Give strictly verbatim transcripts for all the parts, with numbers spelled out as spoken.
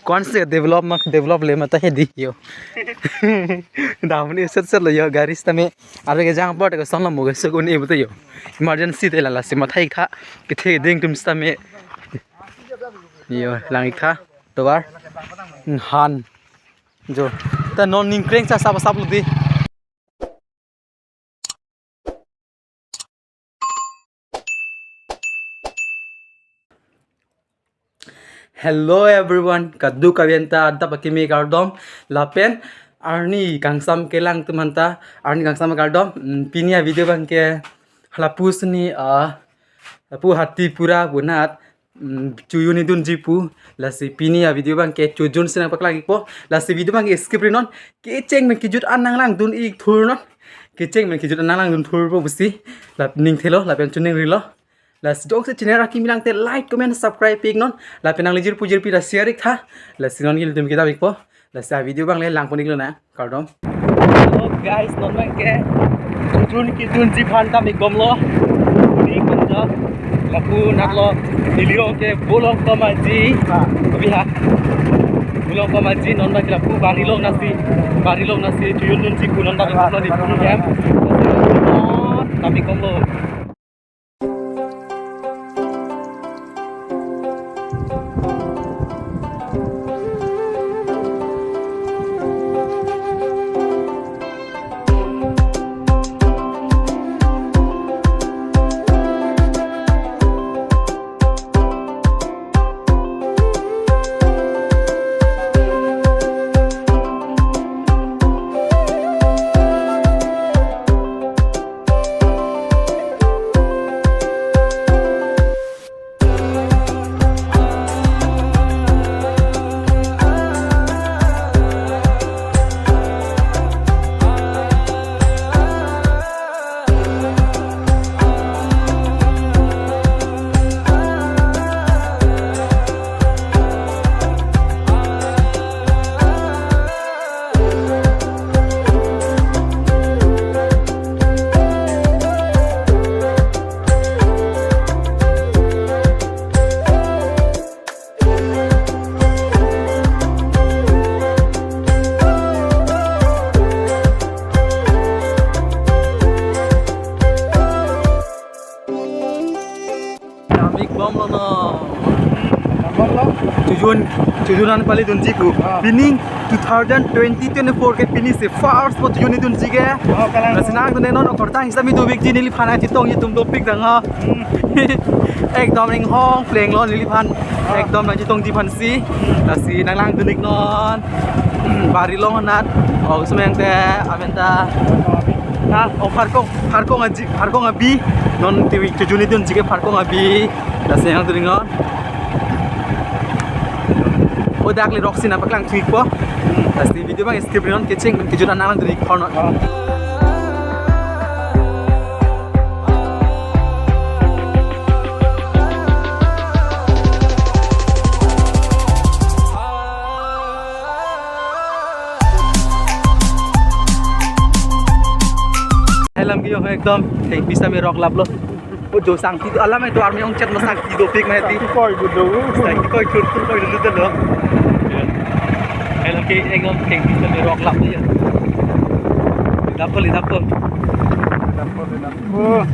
Konsi develop ma develop le mata hedi yo. Damni set set lo yo gari sitame. Are kejang apot ke son lo mo ke sukun e mata yo. Emergency te la lasi matha-ik tha. Kethe ding atum sitame. Yo, lang-ik tha. Tovar. Han. Jo. Ta non ning kreng sa sap sap lo di. Hello everyone, kadokave anta adap akimi kardom, lapen arni kangsam kelang atum anta, arni kangsam kardom. Mm, pini a video abang ke hala pusi ni, ah, lapu Hatipura pu anat, mm, chojun-i dunji pu, lasi pini a video abang ke chojun si nangpaklang-ikpo, lasi video abang ke skip ri non, kecheng pen kejut an nanglangdun-ik thur non, kecheng pen kejut an nanglangdun thurpo pusi, la ning thelo, lapen chuning rilo. Lasi jongsi channel akimi lang te like, comment, subscribe pi-ik non. Lapen nangli jirpo jirpi ta share-ik tha. Lasi non nelitum kedam-ikpo. Lasi a video abang le langpon-ik lonang. Kardom. Hello guys, non abang ke chojun kedunji aphan dam-ik bomlo. Ni konjo. Lapu anat lo. Neli along ke Bolong Komaji. Kopi ha. Bolong Komaji non abang ke lapu Barilong anatsi. Barilong anatsi chojun dunji pu non dam-ik bomlo ni pu hem. Dam-ik bomlo. Dam-ik bomlo no. Bomlo? Chojun, chojun an pali dunji pu. Ah. Pining two thousand twenty twenty-four ke pini si first pu chojun-i dunji ke. Oh, kalang. Lasi nangtum non okortang sitame dovekji neliphan nangchetongji atum dopik tang ha. Hmm. Ekdom ringhong plenglo neliphan. Ah. Ekdom nangchetongji aphansi. Lasi nanglangdun-ik non. Barilong anat. Oh, semeng te, amen ta. Ha, oh, Pharkong, Pharkong aji, Pharkong abi. Non tiwi chojun-i dunji ke Pharkong abi. Lasi nanglangdun-ik non. O dak le roksi nangpaklang thu-ikpo. Lasi video abang skip ri non, kecheng pen kejut an nanglangdun-ik thor non. Helam ke yo ekdom thengpi sitame rok laplo. O jo sangti alam itu army ongchet ma sangti dopik ma hedi. Koi gudo. Sangti koi thur thur koi dulu dulu. Helam ke ekdom thengpi sitame rok laplo ya. Dapol dapol. Dapol dapol. Oh.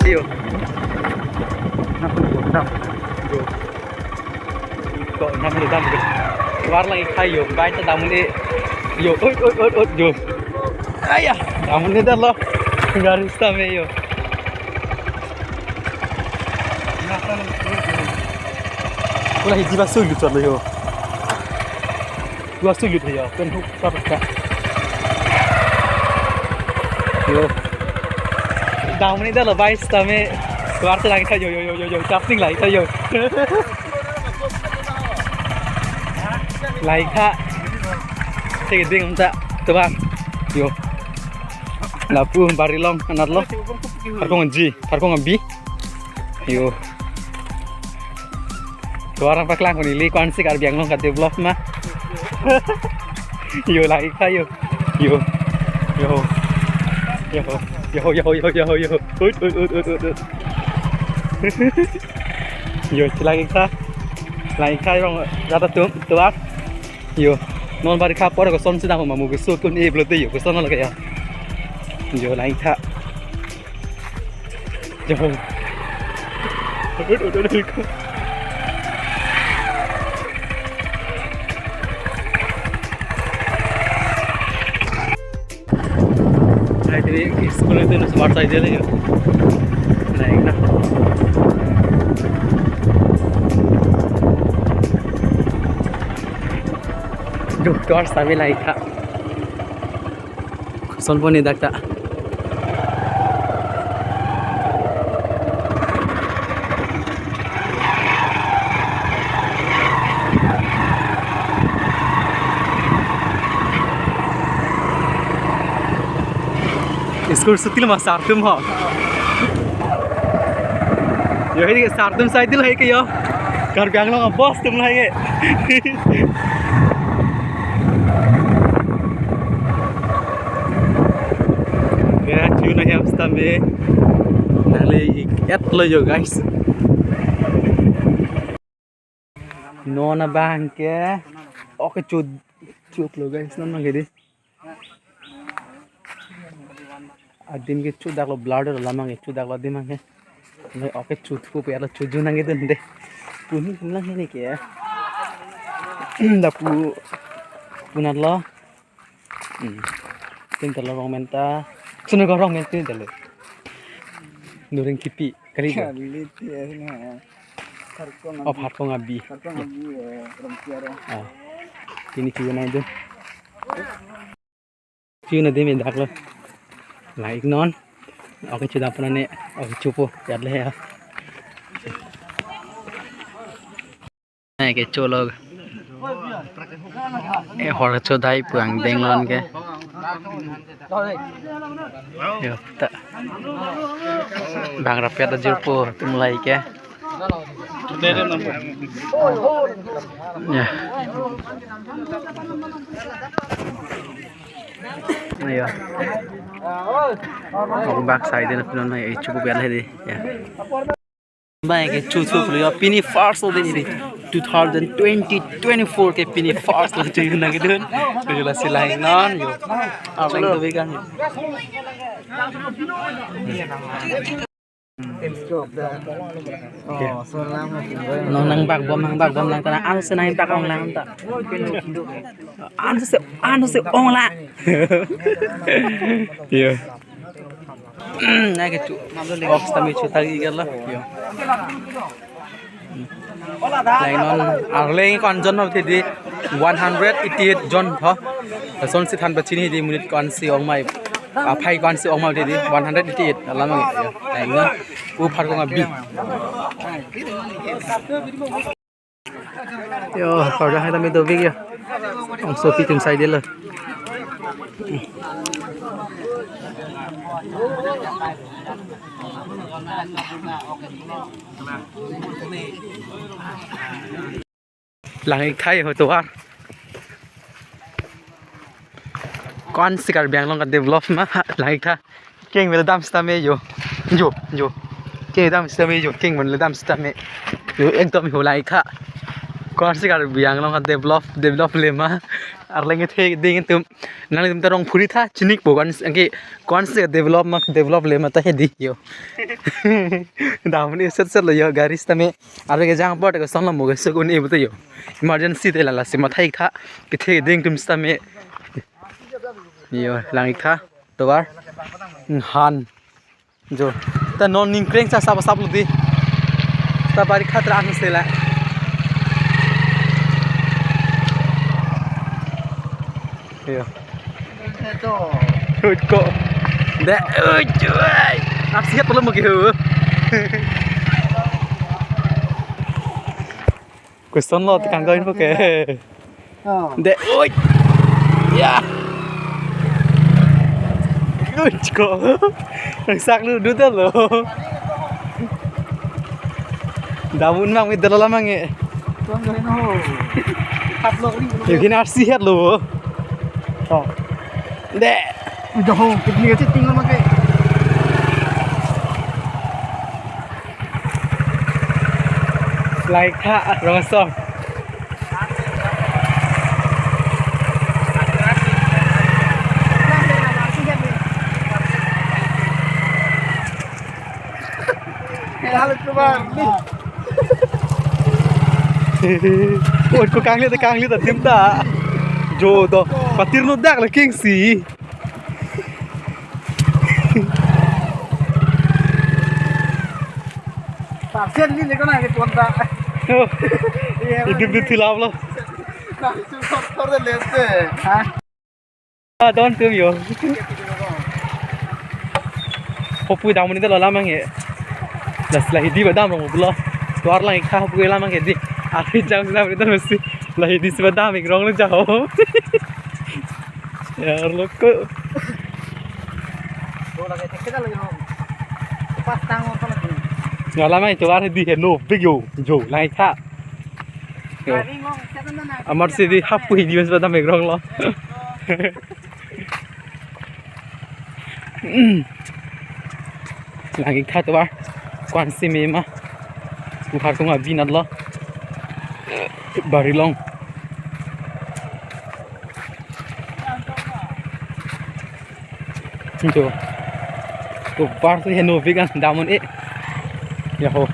Yo. Nam, nam. Yo. Ko nam dam yo. Tovar lang ik tha yo. Bike ta dam un-e. Yo, oi, oi, oi, oi, yo. Aya, dam un-e detlo. Gari sitame yo. Kula hiji ba sulut chotlo yo. Dua sulut yo, pen huk sa ka. Yo. Dam un-e detlo bike sitame. Tovar ta lang ik tha yo, yo, yo, yo, yo. Chapning lang ik tha yo. Lang ik tha. Thik ding ta tovar. Yo. Lapu Barilong anatlo. Pharkong ji, pharkong abi. Yo. Tovar paklang ko neli ko-ansi Karbi Anglong ka-develop ma. Yo, lang ik tha yo. Yo. Yo. Yo, yo, yo, yo, yo. Ut, ut, ut, ut, ut, ut. Yo, lang ik tha. Lang ik tha rong rata tum, tovar. Yo. Non bari kha por kosonsi dam ma movie shoot un-e pulote yo. Koson lo kaya. Yo, lang ik tha. Yo. Hai, tini school itu smart side le yo. Naik na. Duh, tovar sitame lang ik tha. Son pon ni dak ta. School sutil ma sar atum ho. Yo, hai ke sar atum side lo hai ke yo. Karbi Anglong a-boss atum lo hai ke. Ya, chu na hem sitame. Nangli ik-et lo yo, guys. Non abang ke. Ok, chu, chu lo, guys. Non abang ke dei. Adim ke chu dak lo, blur lo, lam abang ke chu dak lo, adim abang ke. Nai, ok, chu thupo ya lo, chu ju nang ke dun dei. Puni lam hini ke. Lapu, pu anatlo. Hmm. Tin talo rong menta. Sunu ko rong menta tin talo. Nuring kipi, kali ko. Kali ti ya, sini ya. Pharkong Oh, abi. Pharkong abi. Pharkong abi, eh, rong tiar, eh. Ah. Pini kiu nai dun. Kiu na dei me dak lo. Lang ik non. Ok, chu dam pon nang ne. Ok, chupo. Yat le ya. Nai ke chu lo. E hor chu dai pu angdeng lon ke. Yo, ta. Bang rapet ajirpo atum lahai ke. Ya. Ayo. Aku bak side na punon mai, eh, chupo bel hedi. Ya. Bang ke chu chu puli yo, pini first lo dei ni. Two thousand twenty, twenty-four ke pini first lo chu nang ke dun. Chu lasi lang ik non yo. Arleng dovik an. Oh, so lang. Non nang bak bom, nang bak bom lang ta, ansi nang bak ong lang ta. Ansi, ansi ong lang. Yo. Nai ke chu. Box tame chu tagi gala. Yo. Lang non arleng ko-an jon ma hedi, one hundred eighty-eight jon tho. Lasonsi than pachini hedi monit ko-ansi ong ma. Aphai ko-ansi ong ma hedi, one hundred eighty-eight. Alam lagi. Yo. Lang non. Pu pharkong abi. Yo, kardom hai tame dovik yo. Ong sopi atum side lo. Lang ik tha ho tovar. Ko-ansi Karbi Anglong ka-develop ma, ha, lang ik tha. Kengvel dam sitame yo. Yo, yo. Kengvel dam sitame yo. Kengvel dam sitame. Yo, ekdom ho lang ik tha. Ko-ansi Karbi Anglong ha develop, develop le ma. Arleng kethe ding atum. Nangtum ta rong phuri tha, chinikpo ko-an, anke ko-ansi develop ma, develop le ma ta hedi yo. Damni set set lo yo, gari sitame. Arve kejang apot kosonlo mo keso un-e puta yo. Emergency te la lasi mathai tha. Kethe ding atum sitame. Yo, lang-ik tha. Tovar. Han. Jo. Ta non ning kreng sa sap sap lo di. Ta bari khatra an sela. Yo. Uj ko. De, uj, uj. Aksi hat tolong mo ke ho. Question lo, tikang ko info ke. Oh. De, oi. Ya. Oi, ko. Nang sak lu dut lo. Damun mang mit dalalam mang e. Tuan dari no. Hap lo ni. Yakin arsi hat lo. Oh. De. Udah ho, kita ni kecil tinggal pakai. Slide tha, rong asong. Oi, ko kangli ta, kangli ta tim ta. Jo to, patir no dak le king si. Pasien ni lekona ke tuan ta. Oh. Iya, idup di tilap lo. Nah, itu faktor lente. Hah? Ah, don tum yo. Hopu dam ni ta lo lam mang e. Das la hidi ba dam rong lo. Tovar lang-ik tha hopu lam mang e di. Api jam sila berita mesti. La hidi si ba dam-ik rong lo jao. Ya, loko. Ngalam ai tovar di heno big yo, jo, lang-ik tha. Yo. Amar si di hapu hidi mas badam egrong lo. Lang-ik tha tovar. Ko-ansi mema. Bukhar kung abinat lo. Bari long. Jo. Tovar si heno big an dam un-e. Ya ho.